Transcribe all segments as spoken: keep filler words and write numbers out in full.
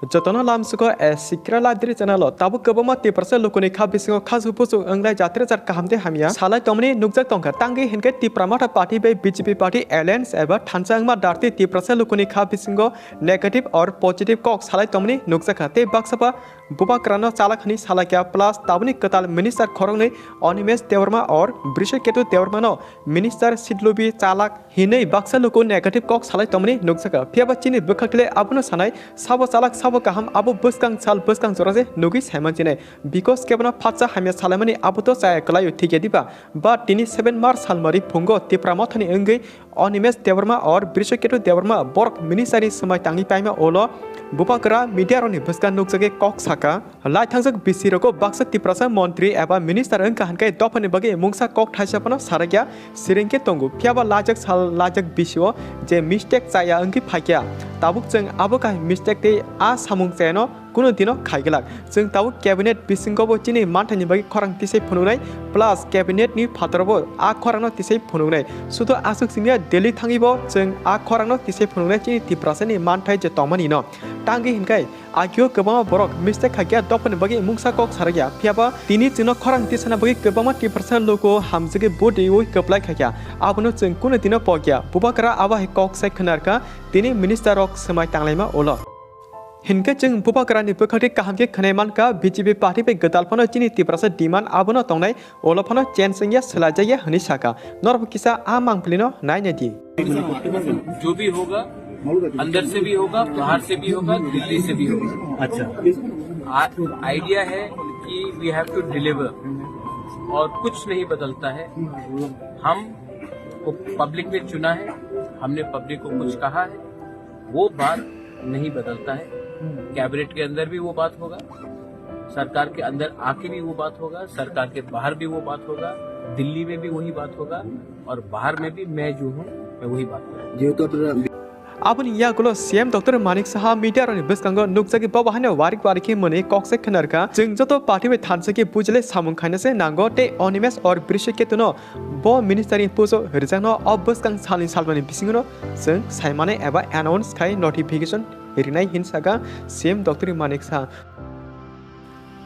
Jotono lamsugo a Sikra Library channel o tabuk kwbangma Tiprasa lukuni kha bisingo khasu busu wnglai jatirjak kaham tei hamya salai tongmani nukjak tongkha. Tangwi hinkhe Tipra Motha party bai B J P party alliance eba thansa wngma darti Tiprasa lukuni kha bisingo negative or positive kok salai tongmani nukjakha tei baksa ba Bubagrano chalak hwnwi salaikha, plus tabukni kwtal minister khoroknwi Animesh Debbarma or Brishaketu Debbarmano minister sitlubi chalak hinwi baksa luku negative kok salai tongmani nukjakha. Phiyaba chini bwkhaktwi abono sanai, sabo chalak sabo kaham, abo bwskang sal bwskang jora se nugwi saimansinai. Because kebono phatsa hamya salaimani abo to chaya kwlaio, thikya diba? But tini seven March salmari phungo Tipra Mothani wngwi Animesh Debbarma or Brishaketu Debbarma borok minister ni swmai tangwi paima ulo Bubagra media rokni bwskang nukjagwi kok saka. Laithangjak bisi rogo baksa Tiprasa montri eba minister wngkha hinkhe dophani bagwi mungsa kok thaisa phano sarakya, siringkhe tongo. Phiyaba laijak sal laijak bisio je mistake chaya wngwi phaikya. Tabuk chwng abo kaham mistake tei a samung chayano kunu dino khaiglak. Chwng tabuk cabinet bisingobo chini manthaini bagwi khorang tisai phunuknai, plus cabinet ni phataro bo a khorangno tisai phunuknai. Sudo aswk simiya Delhi thangwibo chwng a khorangno tisai phunuknai chini Tiprasani manthai je tongmani no. Tangwi hinkhe agio kwbangma borok mistake khaikya dophani bagwi mungsa kok sarakya. Phiyaba tini chwngno khorang tisana bagwi kwbangma Tiprasa luku hamjagwi vote riwi kwplai khaikya. Abono chwng kunu dino pokya. Bubagra abo hai kok sai khwnarkha tini minister rok swmai tanglaima ulo. Hinkhe chwng Bubagrani bwkhakni kaham khe khwnai mankha, B J P party bai gwdal phano chini Tiprasa demand abono tongnai, ulo phano change wngya, swlaijakya hwnwi sakha. Norok kisa a mangpilino nainai di. जो भी होगा, अंदर से भी होगा, बाहर से भी होगा, दिल्ली से भी होगा। अच्छा। आ-, आइडिया है कि we have to deliver और कुछ नहीं बदलता है। हम को पब्लिक ने चुना है, हमने पब्लिक को कुछ कहा है, वो बात नहीं बदलता है। कैबिनेट के अंदर भी वो बात होगा, सरकार के अंदर आके भी वो बात होगा, सरकार के बाहर भी वो बात होगा, दिल्ली में भी वही बात होगा और बाहर में भी मैं जो हूँ, मैं वही बात करूँगा। যেহেতু আপনারা Aboni yagulo C M Doctor Manik Saha media rokni bwskango nukjagwi bobo haino warik warik khe mwnwi kok se khwnarkha, "Chwng joto party bai thansa khe bujilai samung khaina se nango tei Animesh or Brishaketuno bo minister ni post o rwjakno o bwskang salni salmani bisingo chwng saimane eba announce khai notification rinai," hin saka C M Doctor Manik Saha.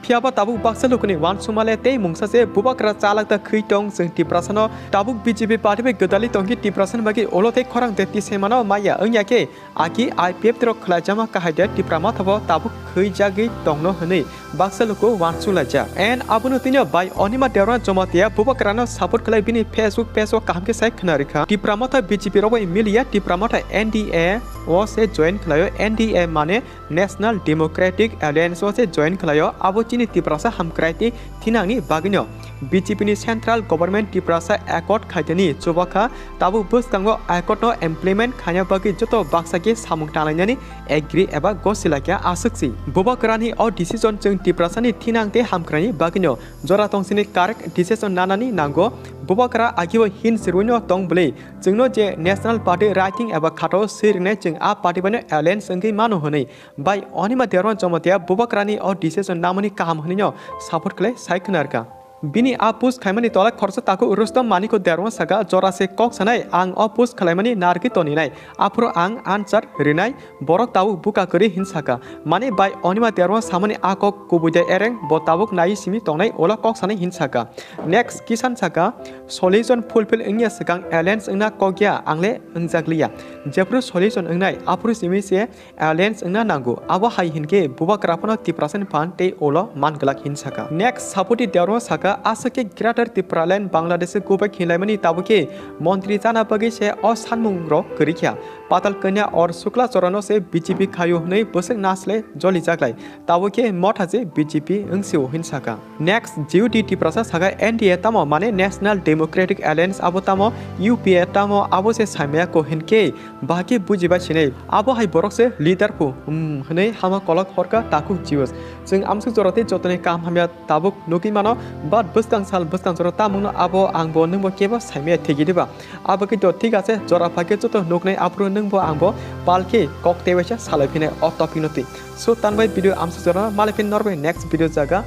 Phiyaba tabuk baksa lukuni uansukma le tei mungsa se Bubagra chalak da khwi tong chwng Tiprasano. Tabuk B J P party bai gwdalwi tongkhe Tiprasani bagwi ulo tei khorang de tisaimano maya wngya khe, aki I P F T rok khwlaijakma kahai de Tipra Motha bo tabuk khwijagwi tongno hwnwi baksa luku uansuk laijak. And abono twino bai Anima Debbarma Jamatia Bubagrano support khlai bini Facebook page o kaham khe sai khwna rikha. Tipra Motha B J P rok bai miliya, Tipra Motha N D A o se join khlaio, N D A mane National Democratic Alliance o se join khlaio, abo chini Tiprasa hamkrai tei thinangni bagwino. B J P ni central government Tiprasa accord khaitani chubakha, tabuk bwskango accord no implement khaina bagwi joto baksa khe samung tanglainani agree eba gosilakya aswk si. Bubagrani o decision chwng Tiprasani thinang tei hamkraini bagwino jora tongsini correct decision nanani nango. Bubagra agibo hin sirwino tong bwlwi chwngno je National Party writing eba khatao swi rinai chwng a party baino alliance wngwi mano hwnwi. Bai Anima Debbarma Jamatia Bubagrani o decision namani kaham hwnwino support khlai sai khwnarkha. Bini a post khaimani tola khoroksa takhuk Rustom Maniko Debbarma saka, "Jora se kok sanai, ang o post khlaimani narwgwi toninai, aphuru ang answer rinai, borok tabuk buka kwrwi," hin saka. Mane bai Anima Debbarma samani a kok kubui de ereng, bo tabuk naiwi simi tongnai, ulo kok sanai hin saka. Next Kishan saka, "Solution fulfill wngya swkang alliance wngna kok ya, ang le wngjak liya. Jephuru solution wngnai, aphuru simi se alliance wngna nango, abo hai hinkhe Bubagra phano Tiprasani phan tei ulo man glak," hin saka. Next Sapoti Debbarma saka, "Aswk khe Greater Tipraland Bangladesh o kubek hinlaimani tabuk khe montri chana bagwi se o sanmung rok kwrwi kha. Patal Kanya or Shukla Charan no se B J P khaio hwnwi bwswk nasle jolijaklai, tabuk khe Motha je B J P wngsio," hin saka. Next G U T Tiprasa saka, "N D A tamo, mane National Democratic Alliance abo tamo, U P A tamo, abo se saimaya ko hinkhe bahai khe bujibai sinai. Abo hai borok se leader phu, hmm, hwnwi hama kolok horkha takhuk G U S. Chwng amsuk jora tei jotoni kaham hamya tabuk nugwi mano, but bwskang sal bwskang jora tamungno abo ang bo nwng bo kebo saimaya thigi diba? Abo khe to thik ase, jora phai khe joto nuknai aphuru nwng bo ang bo pal khe kok tei waisa salai phinai o topic no twi. So, tanbai video amsuk jora malai phin norbai next video jaga.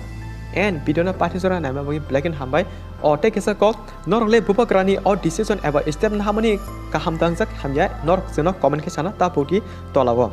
And video no pathi jora naima bagwi black and hambai. O tei kisa kok, norok le Bubagrani o decision eba step nahamani kaham dangjak hamya, norok chwngno comment khe sana ta poti tolao.